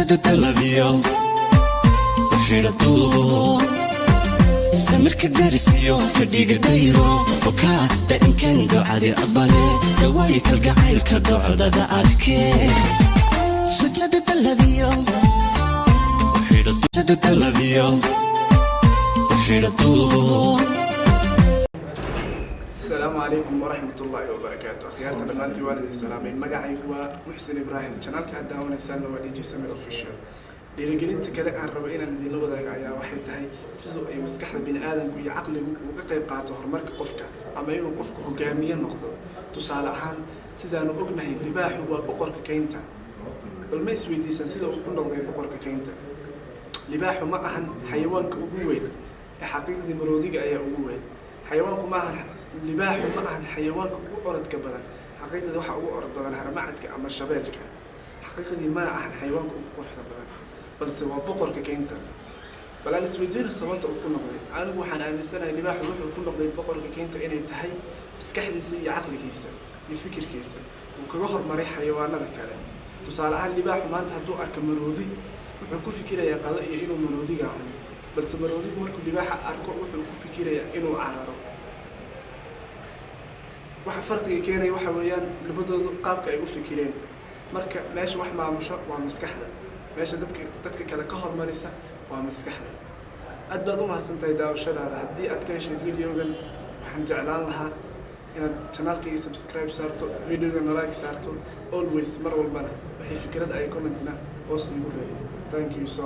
Daladiyo xidhatuubo samirka darisiyo fadhiga dayro okaa daa'imkan ducadi aqbale dawaayi kalgacaylka docdada adkee rajada daladiyo xidhatu daladiyo xidhatuubo. Asalaamu calaykum waraxmat ullaahi wabarakaatu. Akhyaarta dhammaantii waan idin salaamay. Magacaygu waa Muxsin Ibraahim, channelka aad daawanaysaanna waa DJ Samir Official. Dhiirigelinta kale aan rabo inaan idinla wadaago ayaa waxay tahay siduu ay maskaxda bini aadamku iyo caqligu uga qayb qaato horumarka qofka ama inuu qofku hogaamiye noqdo. Tusaale ahaan, sidaanu ognahay, libaaxu waa boqorka kaynta. Bal ma isweydiisan sida uu ku noqday boqorka kaynta? Libaaxu ma ahan xayawaanka ugu weyn ee xaqiiqdii maroodiga ayaa ugu weyn. Xayawaanku ma ahan, libaaxu ma ahan xayawaanka ugu orodka badan. Xaqiiqdii waxaa ugu orod badan haramacadka ama shabeelka. Xaqiiqdii mana ahan xayawaanka ugu quruxda badan, balse waa boqorka kaynta. Bal aan isweydiino sababta uu ku noqday. Anigu waxaan aaminsanahay libaaxu wuxuu ku noqday boqorka kaynta inay tahay maskaxdiisa iyo caqligiisa iyo fikirkiisa uu kaga hormaray xayawaanada kale. Tusaale ahaan, libaaxu maanta hadduu arko maroodi, wuxuu ku fikirayaa qado iyo inuu maroodiga cuno, balse maroodigu markuu libaaxa arko, wuxuu ku fikirayaa inuu cararo. Waxa farqiga keenaya waxa weeyaan labadoodu qaabka ay u fikireen. Marka meesha wax maamusho waa maskaxda, meesha dadka kale ka hormarisa waa maskaxda. Aad baad u mahadsantahay daawashadaada. Haddii aad ka heshay videogan, waxaan jeclaan lahaa inaad channelkayga subscribe saarto, videogana like saarto. Always, mar walbana waxay fikrad ay commentna hoos iigu reebo. Thank you so.